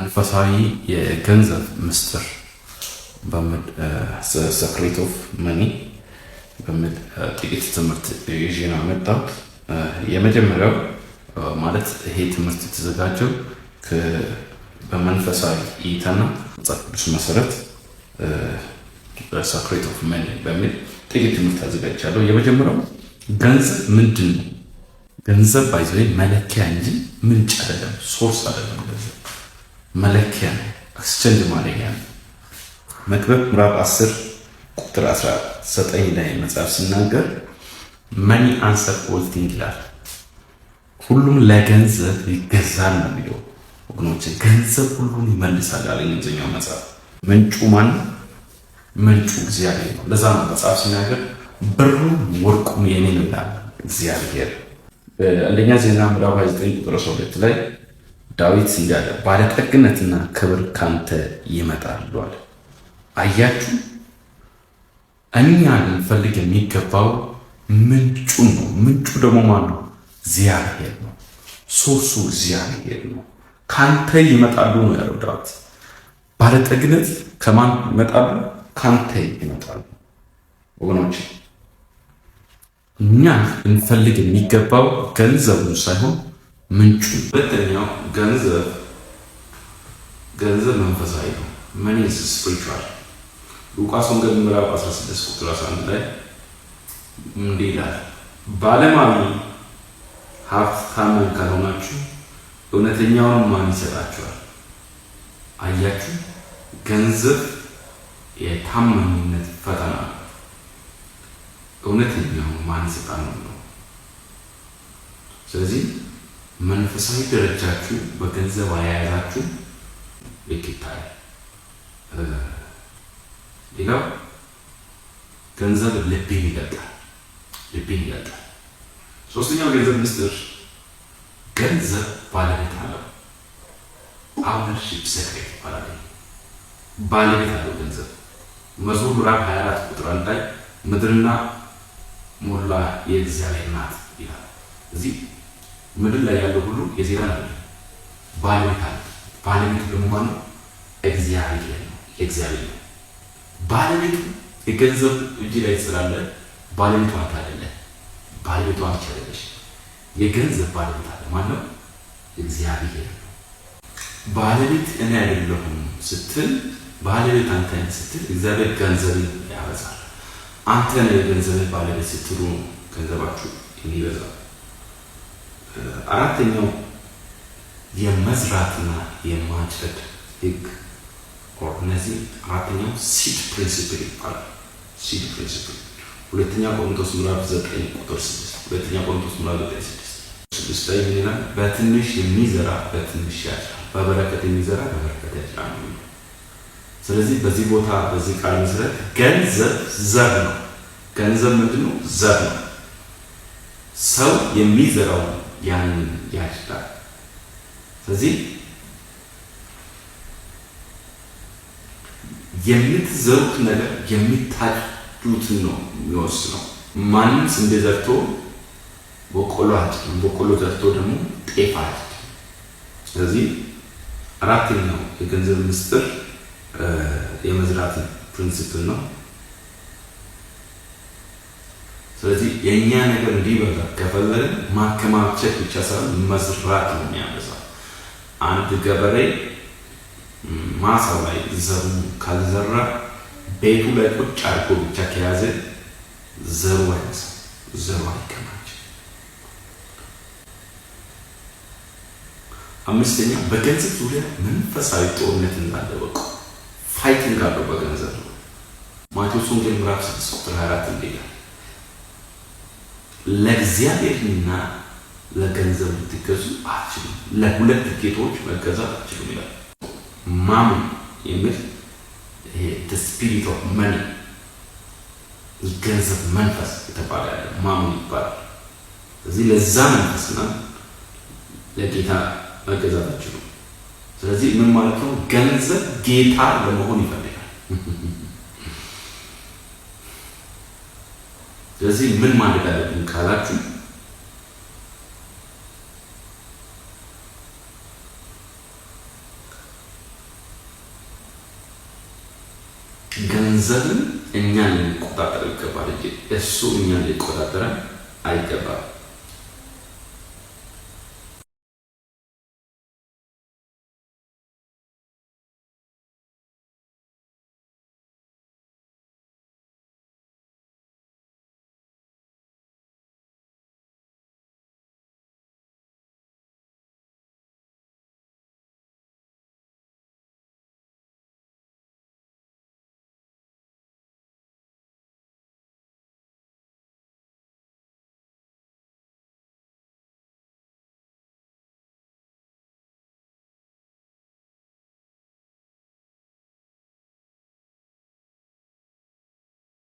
መንፈሳዊ የገንዘብ ምስጢር በሚል፣ secret of money በሚል ጥቂት ትምህርት ይዤ ነው የመጣሁት። የመጀመሪያው ማለት ይሄ ትምህርት የተዘጋጀው በመንፈሳዊ እይታና መጽሐፍ ቅዱስ መሰረት secret of money በሚል ጥቂት ትምህርት አዘጋጅቻለሁ። የመጀመሪያው ገንዘብ ምንድን ነው? ገንዘብ by the way መለኪያ እንጂ ምንጭ አይደለም፣ source አይደለም። ገንዘብ መለኪያ ነው፣ exchange ማድረጊያ ነው። መክብብ ምዕራፍ 10 ቁጥር 19 ላይ መጽሐፍ ሲናገር "Money answer all thing" ይላል። ሁሉም ለገንዘብ ይገዛል ነው የሚለው። ወገኖች፣ ገንዘብ ሁሉን ይመልሳል አለ እንግሊዝኛው መጽሐፍ። ምንጩ ማን? ምንጩ እግዚአብሔር ነው። ለዛ ነው መጽሐፍ ሲናገር ብሩም ወርቁም የኔ ነው ይላል እግዚአብሔር። በአንደኛ ዜና ምዕራፍ 29 ቁጥር 12 ላይ ዳዊት እንዲህ አለ፣ "ባለጠግነትና ክብር ካንተ ይመጣሉ" አለ። አያችሁ፣ እኛ ልንፈልግ የሚገባው ምንጩን ነው። ምንጩ ደግሞ ማን ነው? እግዚአብሔር ነው። Source ኡ እግዚአብሔር ነው። ካንተ ይመጣሉ ነው ያለው ዳዊት። ባለጠግነት ከማን ይመጣሉ? ካንተ ይመጣሉ። ወገኖች፣ እኛ ልንፈልግ የሚገባው ገንዘቡን ሳይሆን ምንጩ። ሁለተኛው ገንዘብ መንፈሳዊ ነው። Money is spiritual። ሉቃስ ወንጌል ምዕራፍ 16 ቁጥር 11 ላይ እንዲህ ይላል፣ "በዓለማዊ ሀብት ታማኝ ካልሆናችሁ እውነተኛውን ማን ይሰጣችኋል?" አያችሁ፣ ገንዘብ የታማኝነት ፈተና ነው። እውነተኛውን ማን ይሰጣል ነው። ስለዚህ መንፈሳዊ ደረጃችሁ በገንዘብ አያያዛችሁ ልክ ይታያል። ሌላው ገንዘብ ልብን ይገልጣል፣ ልብን ይገልጣል። ሶስተኛው ገንዘብ ምስጢር ገንዘብ ባለቤት አለው። Ownership secret ይባላል። ባለቤት አለው ገንዘብ። መዝሙር ምዕራፍ 24 ቁጥር 1 ላይ "ምድርና ሞላ የእግዚአብሔር ናት" ይላል። እዚህ ምድር ላይ ያለው ሁሉ የዜራ ነው፣ ባለቤት አለ። ባለቤቱ ደግሞ ማነው? እግዚአብሔር ነው። የእግዚአብሔር ነው። ባለቤቱ የገንዘቡ እጅ ላይ ስላለ ባለቤቱ አንተ አይደለህ። ባለቤቱ አንቺ አይደለሽ። የገንዘብ ባለቤት አለ። ማነው? እግዚአብሔር ነው። ባለቤት እኔ አይደለሁም ስትል፣ ባለቤት አንተ ነህ ስትል እግዚአብሔር ገንዘብን ያበዛል። አንተ ነህ የገንዘብህ ባለቤት ስትሉ ገንዘባችሁ የሚበዛው። አራተኛው የመዝራትና የማጨድ ህግ፣ እነዚህ አራተኛው seed principle ይባላል። Seed principle ሁለተኛ ቆሮንቶስ ምዕራፍ 9 ቁጥር 6፣ ሁለተኛ ቆሮንቶስ ምዕራፍ 9 6 ላይ ምን ይላል? "በትንሽ የሚዘራ በትንሽ ያጭዳል፣ በበረከት የሚዘራ በበረከት ያጭዳል" ነው። ስለዚህ በዚህ ቦታ በዚህ ቃል መሰረት ገንዘብ ዘር ነው። ገንዘብ ምንድን ነው? ዘር ነው። ሰው የሚዘራው ያንን ያጭዳል። ስለዚህ የምትዘሩት ነገር የምታጭዱትን ነው የሚወስነው። ማንም ስንዴ ዘርቶ በቆሎ አያጭድም። በቆሎ ዘርቶ ደግሞ ጤፍ አያጭድም። ስለዚህ አራተኛው የገንዘብ ምስጢር የመዝራት principle ነው። ስለዚህ የእኛ ነገር እንዲበዛ ከፈለግን ማከማቸት ብቻ ሳይሆን መዝራት ነው የሚያበዛው። አንድ ገበሬ ማሳው ላይ ዘሩን ካልዘራ፣ ቤቱ ላይ ቁጭ አድርጎ ብቻ ከያዘ ዘሩ አይበዛም፣ ዘሩ አይከማችም። አምስተኛ በገንዘብ ዙሪያ መንፈሳዊ ጦርነት እንዳለ እወቁ። Fighting አለው በገንዘብ ነው። ማቴዎስ ወንጌል ምዕራፍ 6 ቁጥር 24 እንዲህ ይላል፣ "ለእግዚአብሔርና ለገንዘብ ልትገዙ አትችሉም፣ ለሁለት ጌቶች መገዛት አትችሉም" ይላል። ማሞን የሚል ይሄ spirit of money፣ ገንዘብ መንፈስ የተባለ ያለ ማሞን ይባላል። ስለዚህ ለዛ መንፈስና ለጌታ መገዛት አትችሉም። ስለዚህ ምን ማለት ነው? ገንዘብ ጌታ ለመሆን ይፈልጋል። ስለዚህ ምን ማድረግ አለብን ካላችሁ ገንዘብን እኛን ልንቆጣጠር ይገባል እንጂ እሱ እኛን ሊቆጣጠረን አይገባም።